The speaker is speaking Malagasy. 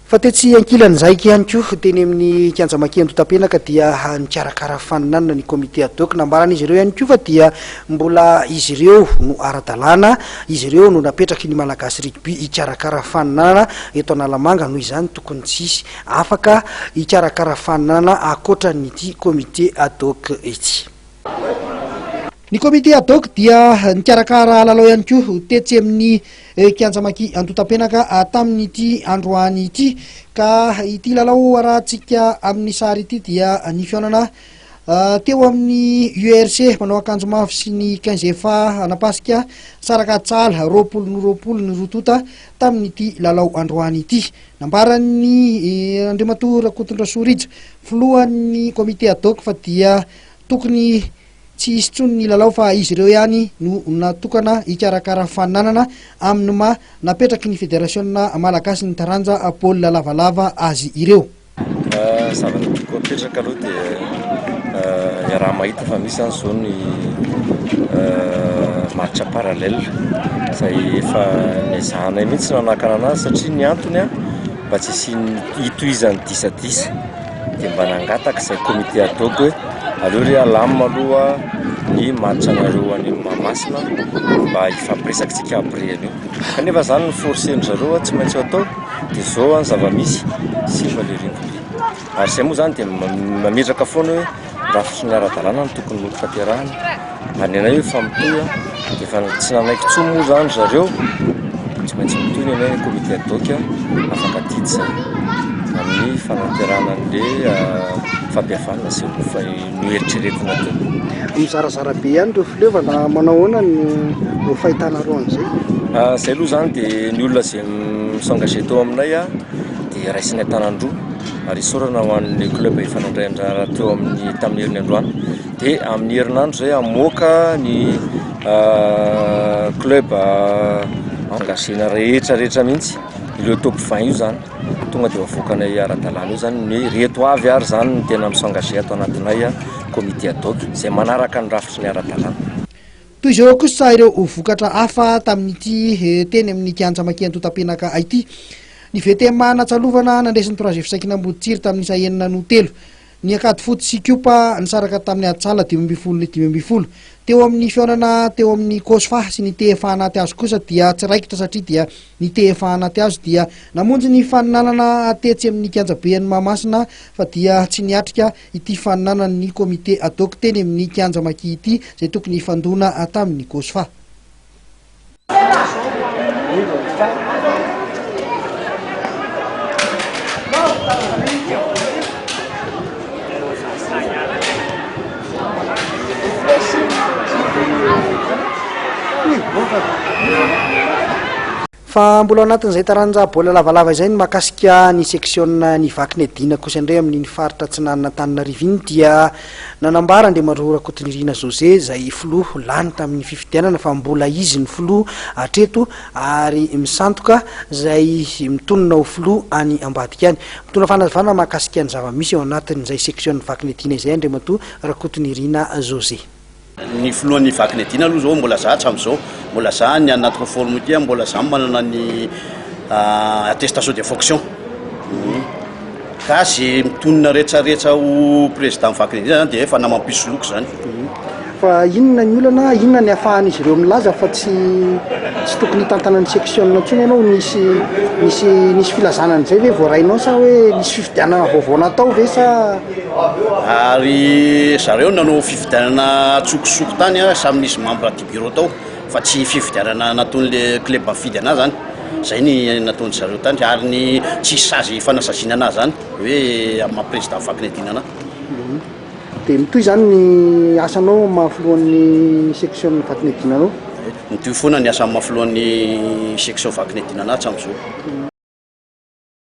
Fa tetsy ankilan'izay ihany koa, teny amin'ny kianja Maki Andohatapenaka dia nikarakara faninanana ny comité ad hoc. Nambaran'izy ireo ihany koa fa dia mbola izy ireo no ara-dalàna, izy ireo no napetraky ny Malagasy Rugby hikarakara faninanana eto Analamanga, noho izany tokony tsy hisy afaka hikarakara faninanana ankoatran'ity comité ad hoc ity. Ny comité ad hoc dia nikarakara lalao ihany koa tetsy amin'ny kianja Maki Andohatapenaka tamin'ity androany ity. Ka ity lalao arahantsika amin'ny sary ity dia ny fihaonana teo amin'ny URC manao akanjo mavo sy ny quinze fa Anapasika Saraka Tsala 20 no 20 ny roa tonta tamin'ity lalao androany ity. Nambaran'ny Andriamatoa Rakotondrasoa Rija, filohan'ny comité ad hoc fa dia Tokony tsy hisy intsony ny lalao fa izy ireo ihany no natokana hikarakara fananana amin'ny maha napetraky ny federasiona malagasy ny taranja baolina lavalava azy ireo. Zavatra tiako apetraka aloha dia iaraha-mahita fa misy izany izao ny match parallèle izay efa nezahanay mihitsy nanakana anazy satria ny antony mba tsy hisian'ny hitohizan'ny disadisa. Dia mba nangataka izay comité ad hoc hoe aleo re alamina aloha ny match anareo any Mahamasina mba hifampiresaka après an'io. Kanefa zany ny forcer-ndry zareo tsy maintsy atao dia zao ny zava-misy, simba le rugby. Ary izay moa zany dia mametraka foana hoe rafitry ny ara-dalàna no tokony ho tanterahina. Ary ny anay efa mitohy an, dia efa tsy nanaiky intsony moa zany ry zareo, tsy maintsy mitohy ny anay ny comité ad hoc afaka adidy izay amin'ny fanatanterahana an'le fampihavanana izay noeritreretina teo. Mizarazara be ihany ireo fileovana, manao ahoana no fahitanareo an'izay? Izay aloha izany dia ny olona izay mi-s'engager teo aminay an, dia raisinay an-tanan-droa ary isaorana ho an'ny club efa nandray anjara teo amin'ny tamin'ny herin'ny androany. Dia amin'ny herinandro izay hamoaka ny club engagena rehetra rehetra mihitsy, ireo top 20 io zany, tonga dia avoakanay ara-dalàna eo zany ny hoe ireto avy ary zany no tena mi-s'engager ato anatinay comité ad hoc izay manaraka ny rafitry ny ara-dalàna. Toy izao kosa ireo vokatra hafa tamin'ity teny amin'ny kianja Maki Antotapenaka ity. Ny VTMA Natsalovana nandresy ny Trois F Amboditsiry tamin'ny isa enina noho telo. Ny Ankadifotsy sy Kopa nisaraka tamin'ny Atsala 15 15. Teo amin'ny fihaonana teo amin'ny Cosfa sy ny TFA anaty hazo kosa dia tsy raikitra satria dia ny TFA anaty hazo dia namonjy ny faninanana tetsy amin'ny kianjaben'i Mahamasina fa dia tsy niatrika ity faninanan'ny comité ad hoc teny amin'ny kianja Maki ity izay tokony hifandona tamin'ny Cosfa. Fa mbola ao anatin'izay taranja baolina lavalava izay ny mahakasika ny seksiona ny Vakinedina kosa indray amin'iny faritra atsinanan'Antananarivo iny dia Nanambara Andriamatoa Rakotonirina José izay filoha lany tamin'ny fifidianana fa mbola izy no filoha hatreto ary misandoka izay mitonona ho filoha any ambadika any. Mitondra fanazavana mahakasika ny zava-misy ao anatin'izay section Vakinedina izay Andriamatoa Rakotonirina José. Ny filohan'ny Vakinedina aloha izao mbola za hatramin'izao, mbola za ny anaty réforme ity, mbola za manana ny attestation de fonction. Ka ze mitonona retraretra ho président Vakinedina zany dia efa namam-pisoloky zany. Fa inona ny olana, inona ny ahafahan'izy ireo milaza fa tsy tsy tokony hitantana ny section intsony ianao? Nisy nisy nisy filazana an'izay ve voarainao sa hoe nisy fifidianana vaovao natao ve sa? Ary zareo nanao fifidianana an-tsokosoko tany samy nisy membre du bureau tao fa tsy fifidianana nataon'le club nifidy anazy zany. Zay ny nataon-dry zareo tany ary ny tsisy sazy fanasaziana anazy zany hoe amin'ny maha président Vakinedina anahy. Dia mitohy zany ny asanao amin'ny maha filohan'ny section Vakinedina anao? Mitohy foana ny asa amin'ny maha filohan'ny section Vakinedina anahy hatramin'izao.